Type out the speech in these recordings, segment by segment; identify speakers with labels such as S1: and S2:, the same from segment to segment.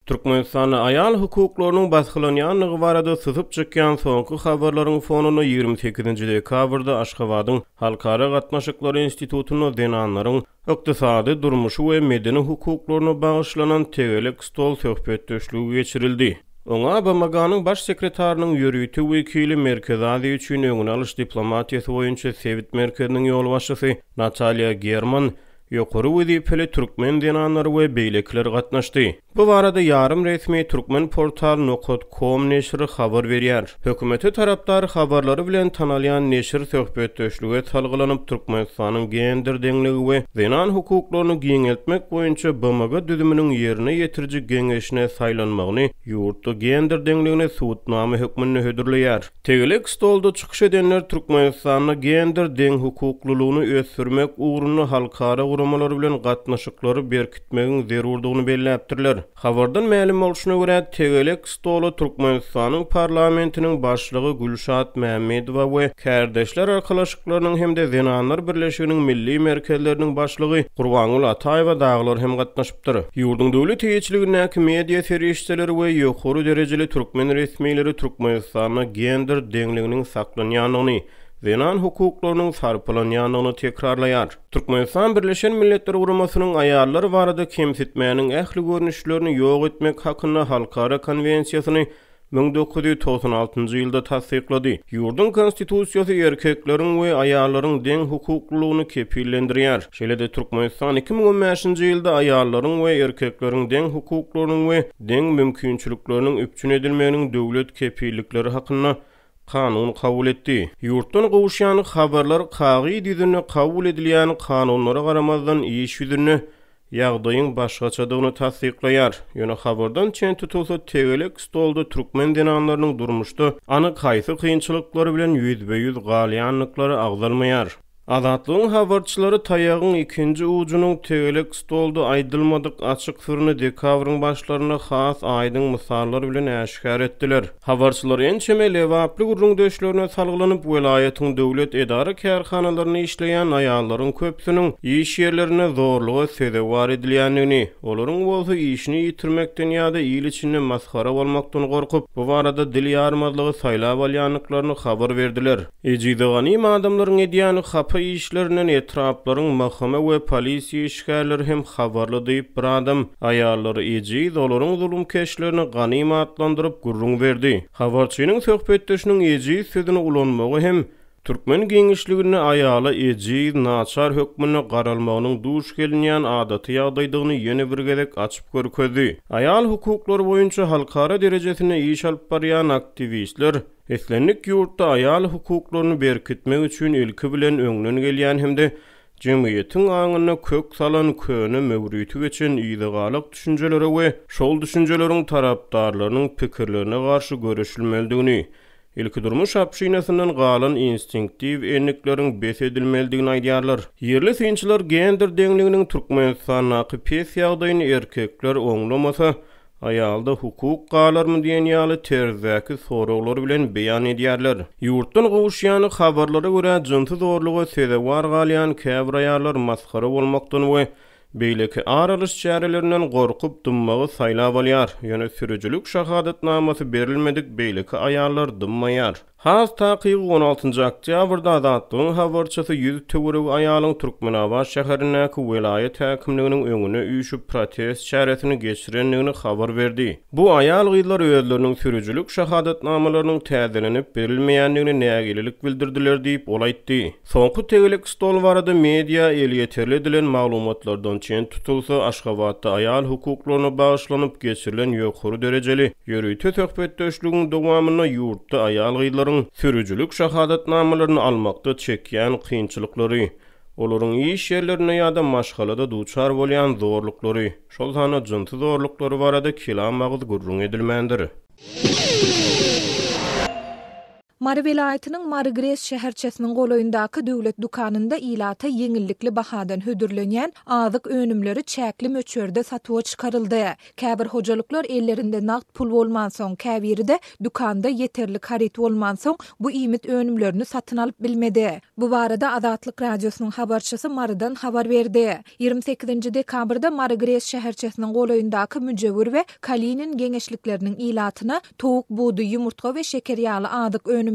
S1: Türkmenistanda aýal hukuklarynyň basgylanýandygy barada syzyp çykýan soňky habarlaryň fonunda 28 dekabrda Aşgabadyň Halkara gatnaşyklary institutynda zenanlaryň ykdysady, durmuşy we medeni hukuklaryna bagyşlanan tegelek stol söhbetdeşligi geçirildi. Oňa BMG-niň Baş sekretarynyň ýörite wekili, Merkezi Aziýa üçin öňüni alyş diplomatiýasy boýunça sebit merkeziniň ýolbaşçysy Natalýa German, ýokary wezipeli türkmen zenanlary we beýlekiler gatnaşdy. Bu barada ýarym resmi Turkmenportal nokat kom neşiri habar berýär. Hökümete tarapdar habarlary bilen tanalýan neşir söhbetdeşlige salgylanyp, Türkmenistanyň gender deňligi we zenan hukuklaryny giňeltmek boýunça BMG düzüminiň ýerine ýetiriji geňeşine saýlanmagyny ýurtda gender deňligine subutnama hökmünde hödürleýär. Tegelek stolda çykyş edenler Türkmenistanda gender deňhukuklylygyny ösdürmek ugrunda halkara guramalar bilen gatnaşyklary berkitmegiň zerurdygyny belläpdirler. Habardan mälim bolşuna görä, tegelek stola Türkmenistanyň parlamentiniň başlygy Gülşat Mämmedowa we Kärdeşler arkalaşyklarynyň hem-de Zenanlar birleşiginiň milli merkezleriniň başlygy Gurbangül Ataýewa dagylar hem gatnaşypdyr. Ýurduň döwlet eýeçiligindäki media serişdeleri we ýokary derejeli türkmen resmileri Türkmenistanda gender deňliginiň saklanýandygyny, zenan hukuklarynyň sarpalanýandygyny tekrarlaýar. Türkmenistan Birleşen Milletler Guramasynyň Aýallar barada kemsitmäniň ähli görnüşlerini ýok etmek hakynda halkara konwensiýasyny 1996 ýylda tassyklady. Ýurduň Konstitusiýasy erkekleriň we aýallaryň deň hukuklylygyny kepillendirýär. Şeýle-de Türkmenistan 2015-nji ýylda Aýallaryň we erkekleriň deň hukuklarynyň we deň mümkinçilikleriniň üpjün edilmeginiň döwlet kepillikleri hakynda Kanun kabul etdi. Ýurtdan gowuşýan habarlar kagyz ýüzünde kabul edilýän kanunlara garamazdan iş ýüzünde ýagdaýyň başgaçadygyny tassyklaýar. Ýöne habardan çen tutulsa tegelek stolda türkmen zenanlarynyň durmuşda anyk haýsy kynçylyklary bilen ýüzbe-ýüz galýandyklary agzalmaýar. Azatlygyň habarçylary taýagyň ikinji ujunyň tegelek stolda aýdylmadyk açyk syryny dekabryň başlarynda has aýdyň mysallar bilen äşgär etdiler. Habarçylar ençeme lebaply gürrüňdeşlerine salgylanyp, welaýatyň döwlet edara-kärhanalarynda işleýän aýallaryň köpüsiniň iş ýerlerinde zorluga sezewar edilýändigini, olaryň bolsa işini ýitirmekden ýa-da il içinde masgara bolmakdan gorkup, bu barada dil ýarmazlygy saýlap alýandyklaryny habar berdiler. Ejize ganym adamlaryň edýän hapa işlerinden etraplaryň MHM we polisiýa işgärleri hem habarly diýip bir adam aýallary ejiz, olaryň zulumkeşlerini ganym atlandyryp gürrüň berdi. Habarçynyň söhbetdeşiniň ejiz sözüni ulanmagy hem türkmen giňişliginde aýala ejiz, naçar hökmünde garalmagynyň duş gelinýän adaty ýagdaýdygyny ýene bir gezek açyp görkezdi. Aýal hukuklary boýunça halkara derejesinde iş alyp barýan aktiwistler Islendik ýurtda aýal hukuklaryny berkitmek üçin ilki bilen öňden gelýän hem-de jemgyýetiň aňynda kök salan köne möwriti geçen yzagalak düşünjelere we şol düşünjeleriň tarapdarlarynyň pikirlerine garşy göreşilmelidigini, ilkidurmuş obşinasyndan galan instinktiw endikleriň bes edilmelidigini aýdýarlar. Ýerli synçylar gender deňliginiň Türkmenistandaky pes ýagdaýyny erkekler oňlamasa, Aýalda hukuk galarmy diýen ýaly terzdäki soraglar bilen beýan edýärler. Ýurtdan gowuşýan habarlara görä, jynsy zorluga sezewar galýan käbir aýallar masgara bolmakdan we beýleki ar alyş çärelerinden gorkup dymmagy saýlap alýar, ýöne sürüjilik şahadatnamasy berilmedik beýleki aýallar dymmaýar. Has takygy, on altynjy oktýabrda Azatlygyň habarçysy ýüz töweregi aýalyň Türkmenabat şäherindäki welaýat häkimliginiň öňüne üýşüp protest çäresini geçirendigini habar berdi. Bu aýal-gyzlar özleriniň sürüjilik şahadatnamalarynyň täzelenip berilmeýändigine nägilelik bildirdiler diýip, ol aýtdy. Soňky tegelek stol barada media elýeterli edilen maglumatlardan çen tutulsa, Aşgabatda aýal hukuklaryna bagyşlanyp geçirilen ýokary derejeli ýörite söhbetdeşligiň dowamynda ýurtda aýal-gyzlaryň sürüjilik şahadatnamalaryny almakda çekýän kynçylyklary, olaryň iş ýerlerinde ýa-da maşgalada duçar bolýan zorluklary, şol sanda jynsy zorluklary barada kelam agyz gürrüň edilmändir.
S2: Mary welaýatynyň Mary-GRES şäherçesiniň golaýyndaky döwlet dükanynda ilata ýeňillikli bahadan hödürlenýän azyk önümleri çäkli möçberde satuwa çykaryldy. Käbir hojalyklar ellerinde nagt pul bolmansoň, käbiri-de dükanda ýeterlik haryt bolmansoň, bu iýmit önümlerini satyn alyp bilmedi. Bu barada Azatlyk Radiosynyň habarçysy Marydan habar berdi. 28-nji dekabrda Mary-GRES şäherçesiniň golaýyndaky Müjewür we Kalinin geňeşlikleriniň ilatyna towuk budy, ýumurtga we şeker ýaly azyk önümleri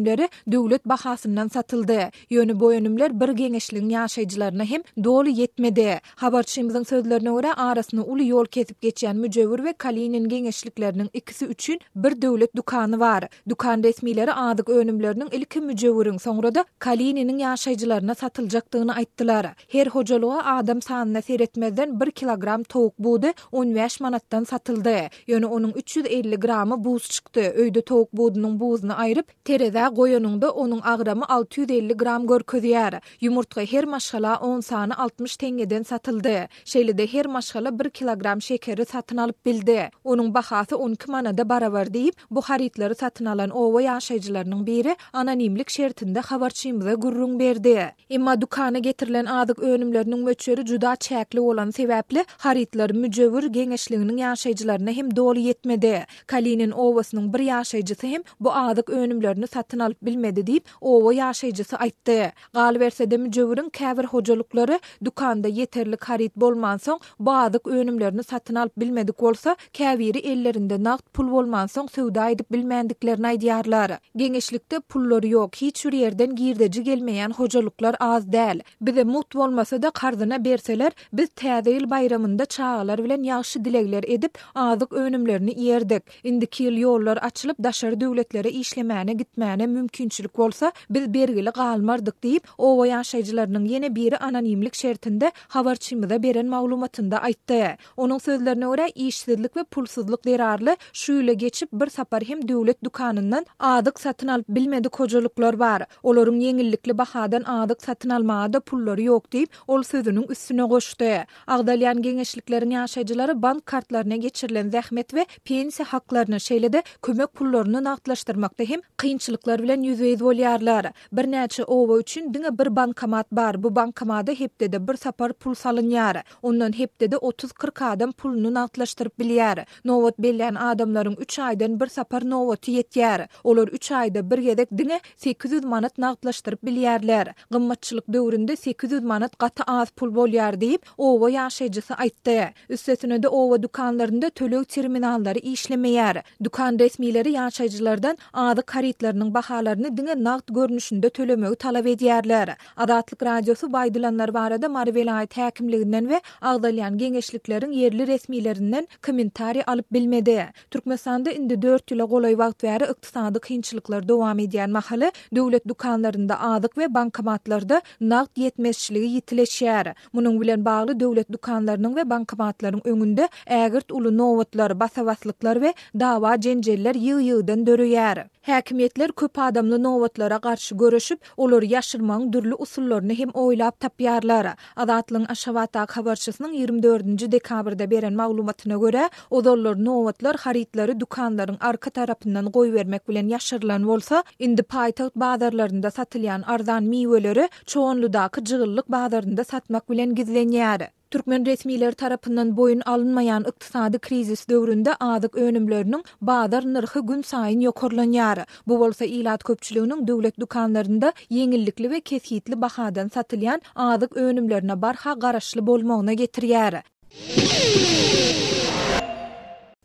S2: döwlet bahasyndan satyldy. Ýöne bu önümler bir geňeşligiň ýaşaýjylaryna hem doly ýetmedi. Habarçymyzyň sözlerine görä, arasyny uly ýol kesip geçýän Müjewür we Kalinin geňeşlikleriniň ikisi üçin bir döwlet dükany bar. Dükan resmileri azyk önümleriniň ilki Müjewüriň, soňra-da Kalininiň ýaşaýjylaryna satyljakdygyny aýtdylar. Her hojalyga adam sanyna seretmezden bir kilogram towuk budy 15 manatdan satyldy. Ýöne onuň 350 gramy buz çykdy. Öýde towuk budunyň buzuny aýryp, terezä goýanyňda onuň agramy 650 gram görkezýär. Ýumurtga her maşgala on sany 60 teňňeden satyldy. Şeýle-de her maşgala bir kilogram şekeri satyn alyp bildi. Onuň bahasy 12 manada barabar diýip, bu harytlary satyn alan oba ýaşaýjylarynyň biri anonimlik şertinde habarçymyza gürrüň berdi. Emma dükana getirilen azyk önümleriniň möçberi juda çäkli bolany sebäpli, harytlar Müjewür geňeşliginiň ýaşaýjylaryna hem doly ýetmedi. Kalinin obasynyň bir ýaşaýjysy hem bu azyk önümlerini satyn alyp bilmedi diýip, oba ýaşaýjysy aýtdy. Galyberse-de, Müjewüriň käbir hojalyklary dükanda ýeterlik haryt bolmansoň, bu azyk önümlerini satyn alyp bilmedik bolsa, käbiri ellerinde nagt pul bolmansoň söwda edip bilmändiklerini aýdýarlar. Geňeşlikde pullary ýok, hiç bir ýerden girdeji gelmeýän hojalyklar az däl. Bize mugt bolmasa-da karzyna berseler, biz Täze ýyl baýramynda çagalar bilen ýagşy dilegler edip, azyk önümlerini iýerdik. Indiki ýyl ýollar açylyp, daşary döwletlere işlemäne gitmäne mümkinçilik bolsa, biz bergili galmardyk diýip, oba ýaşaýjylarynyň ýene biri anonimlik şertinde habarçymyza beren maglumatynda aýtdy. Onuň sözlerine görä, işsizlik we pulsuzlyk zerarly şu ýyla geçip bir sapar hem döwlet dükanyndan azyk satyn alyp bilmedik hojalyklar bar. Olaryň ýeňillikli bahadan azyk satyn almaga-da pullary ýok diýip, ol sözüniň üstüne goşdy. Agzalýan geňeşlikleriň ýaşaýjylary bank kartlaryna geçirilen zähmet we pensiýa haklaryny, şeýle-de kömek pullaryny nagtlaşdyrmakda hem kynçylyklar bilen ýüzbe-ýüz bolýarlar. Birnäçe oba üçin diňe bir bankomat bar, bu bankomada hepdede bir sapar pul salynýar. Ondan hepdede otuz-kyrk adam puluny nagtlaşdyryp bilýär. Nobat bellän adamlaryň üç aýdan bir sapar nobaty ýetýär. Olar üç aýda bir gezek diňe 800 manat nagtlaşdyryp bilýärler. Gymmatçylyk döwründe 800 manat gaty az pul bolýar diýip, oba ýaşaýjysy aýtdy. Üstesine-de oba dükanlarynda töleg terminallary işlemeýär. Dükan resmileri ýaşaýjylardan azyk harytlarynyň bahalaryny diňe nagt görnüşinde tölemegi talap edýärler. Azatlyk Radiosy bu aýdylanlar barada Mary welaýat häkimliginden we agzalýan geňeşlikleriň ýerli resmilerinden kommentariý alyp bilmedi. Türkmenistanda indi dört ýyla golaý wagt bäri ykdysady kynçylyklar dowam edýän mahaly, döwlet dükanlarynda azyk we bankomatlarda nagt ýetmezçiligi ýitileşýär. Munuň bilen bagly döwlet dükanlarynyň we bankomatlaryň öňünde ägirt uly nobatlar, basa-baslyklar we dawa-jenjeller ýygy-ýygydan döreýär. Häkimiýetler köp adamly nobatlara garşy göreşip, olary ýaşyrmagyň dürli usullaryny hem oýlap tapýarlar. Azatlygyň Aşgabatdaky habarçysynyň 24-nji dekabrda beren maglumatyna görä, ozallar nobatlar harytlary dükanlaryň arka tarapyndan goýbermek bilen ýaşyrylan bolsa, indi paýtagt bazarlarynda satylýan arzan miweleri Çoganlydaky jygyllyk bazarynda satmak bilen gizlenýär. Türkmen resmileri tarapyndan boýun alynmaýan ykdysady krizis döwründe azyk önümleriniň bazar nyrhy günsaýyn ýokarlanýar. Bu bolsa ilat köpçüliginiň döwlet dükanlarynda ýeňillikli we kesgitli bahadan satylýan azyk önümlerine barha garaşly bolmagyna getirýär.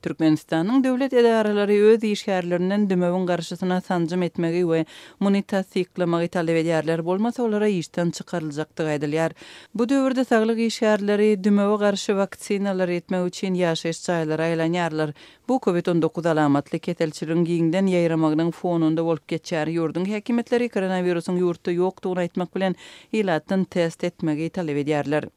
S3: Türkmenistanyň döwlet edaralary öz işgärlerinden dümewiň garşysyna sanjym etmegi we muny tassyklamagy talap edýärler, bolmasa olara işden çykaryljakdygy aýdylýar. Bu döwürde saglyk işgärleri dümewe garşy waksinalary etmek üçin ýaşaýyş jaýlara aýlanýarlar. Bu Covid 19 alamatly keselçiligiň giňden ýaýramagynyň fonunda bolup geçýär. Ýurduň häkimiýetleri koronawirusyň ýurtda ýokdugyny aýtmak bilen, ilatdan test etmegi talap edýärler.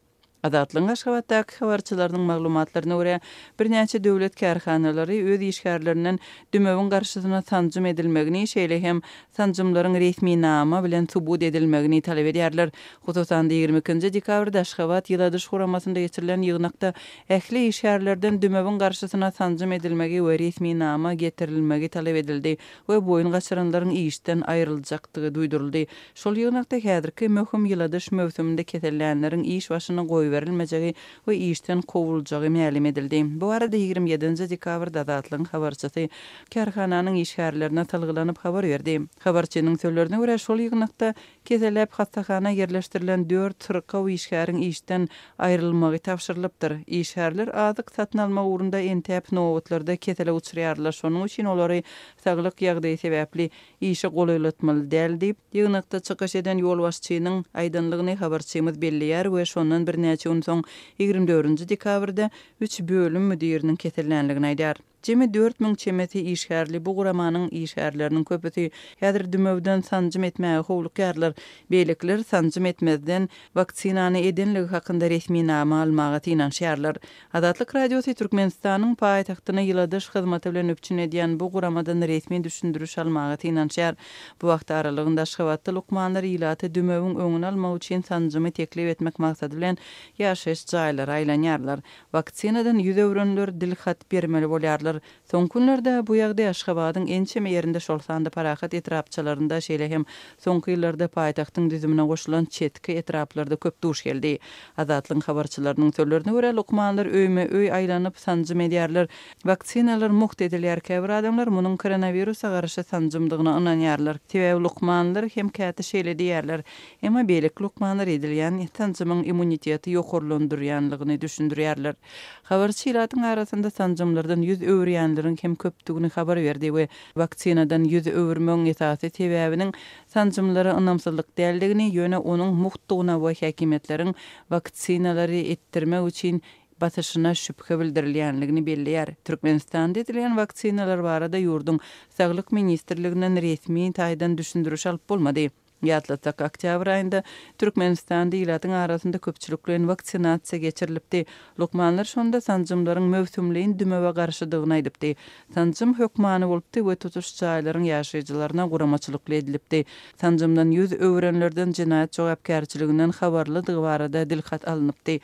S3: Azatlygyň Aşgabatdaky habarçylarynyň maglumatlaryna görä, birnäçe döwlet kärhanalary öz işgärlerinden dümewiň garşysyna sanjym edilmegini, şeýle hem sanjymlaryň resminama bilen subut edilmegini talap edýärler. Hususan-da, 22 nji dekabrda Aşgabat ýyladyş guramasynda geçirilen ýygnakda ähli işgärlerden dümewiň garşysyna sanjym edilmegi we resminama getirilmegi talap edildi we boýun gaçyranlaryň işden aýryljakdygy duýduryldy. Şol ýygnakda häzirki möhüm ýyladyş möwsüminde kesellänleriň iş başyna goýberilmejegi we işden kowuljagy mälim edildi. Bu barada 27 nji dekabrda Azatlygyň habarçysy kärhananyň işgärlerine salgylanyp habar berdi. Habarçynyň sözlerine görä, şol ýygnakda keselläp hassahana ýerleşdirilen dört syrkaw işgäriň işden aýrylmagy tabşyrylypdyr. Işgärler azyk satyn almak ugrunda entäp nobatlarda kesele uçraýarlar, şonuň üçin olary saglyk ýagdaýy sebäpli işe golaýlatmaly däl diýip, ýygnakda çykyş eden ýolbaşçynyň aýdanlygyny habarçymyz belleýär we şondan birnäçe gün soň, 24 nji dekabrda üç bölüm müdiriniň kesellänligini aýdýar. Jemi 4000 çemesi işgärli bu guramanyň işgärleriniň köpüsi häzir dümewden sanjym etmäge howlukýarlar, beýlekiler sanjym etmezden, waksinany edenligi hakynda resminama almaga synanyşýarlar. Azatlyk Radiosy Türkmenistanyň paýtagtyny ýyladyş hyzmaty bilen üpjün edýän bu guramadan resmi düşündiriş almaga synanyşýar. Bu wagt aralygynda Aşgabatda lukmanlar ilaty dümewiň öňüni almak üçin sanjymy teklip etmek maksady bilen ýaşaýyş jaýlara aýlanýarlar. Waksinadan ýüz öwrenler dilhat bermeli bolýarlar. Soňky günlerde bu ýagdaý Aşgabadyň ençeme ýerinde, şol sanda Parahat etrapçalarynda, şeýle hem soňky ýyllarda paýtagtyň düzümine goşulan çetki etraplarda köp duş geldi. Azatlygyň habarçylarynyň sözlerine görä, lukmanlar öýme-öý aýlanyp, sanjym edýärler. Waksinalar mugt edilýär. Käbir adamlar munuň koronawirusa garşy sanjymdygyna ynanýarlar. Sebäbi lukmanlar hem käte şeýle diýýärler. Emma beýleki lukmanlar edilýän sanjymyň immuniteti ýokarlandyrýanlygyny düşündirýärler. Habarçy ilatyň arasynda sanjymlardan ýüz öwürýänleriň hem köpdügini habar berdi we waksinadan ýüz öwürmegiň esasy sebäbiniň sanjymlara ynamsyzlyk däldigini, ýöne onuň mugtdugyna we häkimiýetleriň waksinalary etdirmek üçin basyşyna şübhe bildirilýänligini belleýär. Türkmenistanda edilýän waksinalar barada ýurduň Saglyk ministrliginden resmi taýdan düşündiriş alyp bolmady. Ýatlatsak, oktýabr aýynda Türkmenistanda ilatyň arasynda köpçülikleýin waksinasiýa geçirilipdi. Lukmanlar şonda sanjymlaryň möwsümleýin dümewe garşydygyny aýdypdy. Sanjym hökmany bolupdy we tutuş jaýlaryň ýaşaýjylaryna guramaçylykly edilipdi. Sanjymdan ýüz öwürenlerden jenaýat jogapkärçiliginden habarlydygy barada dilhat alnypdy.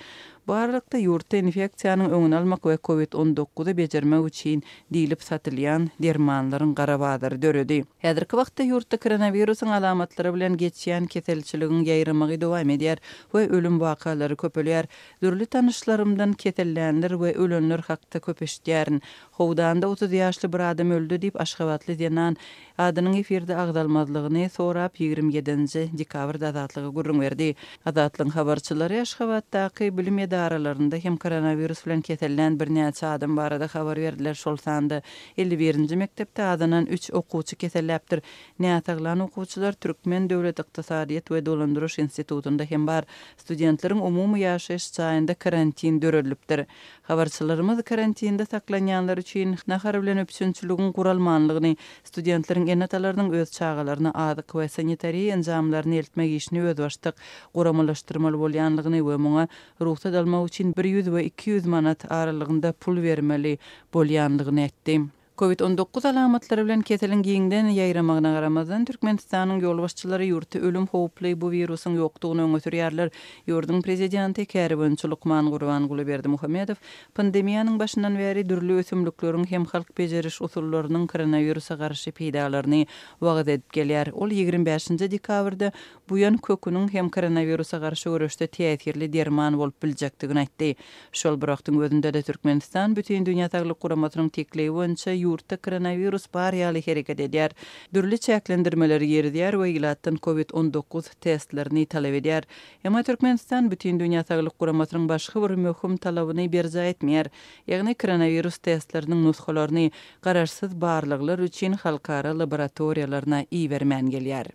S3: Bu aralykda, ýurtda infeksiýanyň öňüni almak we covid on dokuzy bejermek üçin diýlip satylýan dermanlaryň gara bazary döredi. Häzirki wagtda ýurtda koronawirusyň alamatlary bilen geçýän keselçiligiň ýaýramagy dowam edýär we ölüm wakalary köpelýär. Dürli tanyşlarymdan kesellänler we ölenler hakda köp eşidýärin. Howdanda 30 ýaşly bir adam öldi diýip, aşgabatly zenan adynyň efirde agzalmazlygyny sorap, 27 nji dekabrda Azatlyga gürrüň berdi. Azatlygyň habarçylary Aşgabatdaky bilim edaralarynda hem koronawirus bilen kesellän birnäçe adam barada habar berdiler, şol sanda 51 nji mekdepde azyndan üç okuwçy keselläpdir. Näsaglan okuwçylar Türkmen döwlet ykdysadyýet we dolandyryş institutynda hem bar. Studentleriň umumy ýaşaýyş jaýynda karantin döredilipdir. Habarçylarymyz karantinde saklanýanlar üçin nahar bilen üpjünçiligiň guralmanlygyny, studentleriň ene-atalarynyň öz çagalaryna azyk we sanitariýa enjamlaryny eltmek işini özbaşdak guramalaşdyrmaly bolýanlygyny we muňa rugsat almak üçin 100 we 200 manat aralygynda pul bermeli bolýanlygyny aýtdy. Covid 19 alamatlary bilen keseliň giňden ýaýramagyna garamazdan, Türkmenistanyň ýolbaşçylary ýurtda ölüm howply bu wirusyň ýokdugyny öňe sürýärler. Ýurduň prezidenti, käriboýunça lukman Gurbanguly Berdimuhamedow pandemiýanyň başyndan bäri dürli ösümlikleriň hem halk bejeriş usullarynyň koronawirusa garşy peýdalaryny wagyz edip gelýär. Ol 25 nji dekabrda buýan köküniň hem koronawirusa garşy göreşde täsirli derman bolup biljekdigini aýtdy. Şol bir wagtyň özünde-de Türkmenistan Bütindünýä Saglyk Guramasynyň teklibi boýunça ýurtda koronawirus bar ýaly hereket edýär, dürli çäklendirmeleri girizýär we ilatdan covid 19 testlerini talap edýär. Emma Türkmenistan Bütindünýä Saglyk Guramasynyň başga bir möhüm talabyny berjaý etmeýär, ýagny koronawirus testleriniň nusgalaryny garaşsyz barlaglar üçin halkara laboratoriýalaryna ibermän gelýär.